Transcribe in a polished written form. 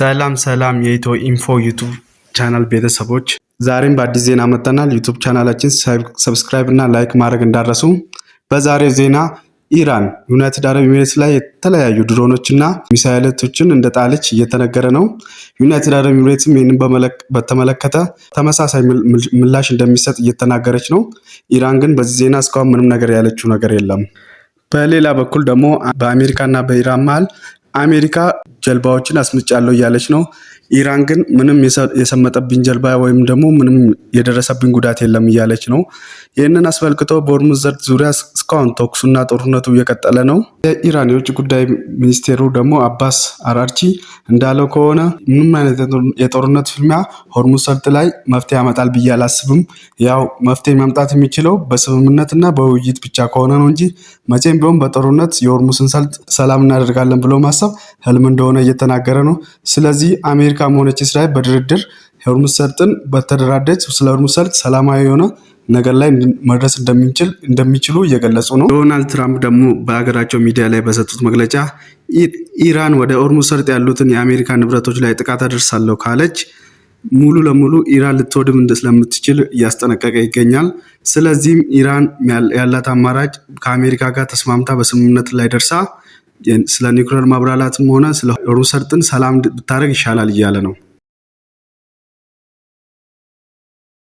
ሰላም ሰላም የኢትዮ ኢንፎ YouTube channel ቤተሰቦች፣ ዛሬም በአዲስ ዜና መጥተናል። YouTube ቻናላችን subscribe እና like ማድረግ እንዳትረሱ። በዛሬው ዜና ኢራን ዩናይትድ አረብ ኤሚሬትስ ላይ የተለያዩ ድሮኖችና ሚሳይሎችን እንደጣለች እየተነገረ ነው። ዩናይትድ አረብ ኤሚሬትስም ይህንን በተመለከተ ተመሳሳይ ምላሽ እንደሚሰጥ እየተናገረች ነው። ኢራን ግን በዚህ ዜና እስካሁን ምንም ነገር ያለችው ነገር የለም። በሌላ በኩል ደግሞ በአሜሪካና በኢራን መሃል አሜሪካ ጀልባዎችን አስምጫለሁ እያለች ነው። ኢራን ግን ምንም የሰመጠብኝ ጀልባ ወይም ደግሞ ምንም የደረሰብኝ ጉዳት የለም እያለች ነው። ይህንን አስመልክቶ በሆርሙዝ ሰርጥ ዙሪያ እስካሁን ተኩሱና ጦርነቱ እየቀጠለ ነው። የኢራን የውጭ ጉዳይ ሚኒስቴሩ ደግሞ አባስ አራርቺ እንዳለው ከሆነ ምንም አይነት የጦርነት ፍልሚያ ሆርሙዝ ሰርጥ ላይ መፍትሄ ያመጣል ብዬ አላስብም። ያው መፍትሄ መምጣት የሚችለው በስምምነትና በውይይት ብቻ ከሆነ ነው እንጂ መቼም ቢሆን በጦርነት የሆርሙዝን ሰርጥ ሰላም እናደርጋለን ብሎ ማሰብ ህልም እንደሆነ እየተናገረ ነው። ስለዚህ አሜሪካም ሆነች እስራኤል በድርድር ሆርሙዝ ሰርጥን በተደራደች ስለ ሆርሙዝ ሰርጥ ሰላማዊ የሆነ ነገር ላይ መድረስ እንደሚችሉ እየገለጹ ነው። ዶናልድ ትራምፕ ደግሞ በሀገራቸው ሚዲያ ላይ በሰጡት መግለጫ ኢራን ወደ ሆርሙዝ ሰርጥ ያሉትን የአሜሪካ ንብረቶች ላይ ጥቃት አደርሳለሁ ካለች ሙሉ ለሙሉ ኢራን ልትወድም ስለምትችል እያስጠነቀቀ ይገኛል። ስለዚህም ኢራን ያላት አማራጭ ከአሜሪካ ጋር ተስማምታ በስምምነት ላይ ደርሳ ስለ ኒውክሌር ማብላላትም ሆነ ስለ ሆርሙዝ ሰርጥን ሰላም ብታደርግ ይሻላል እያለ ነው።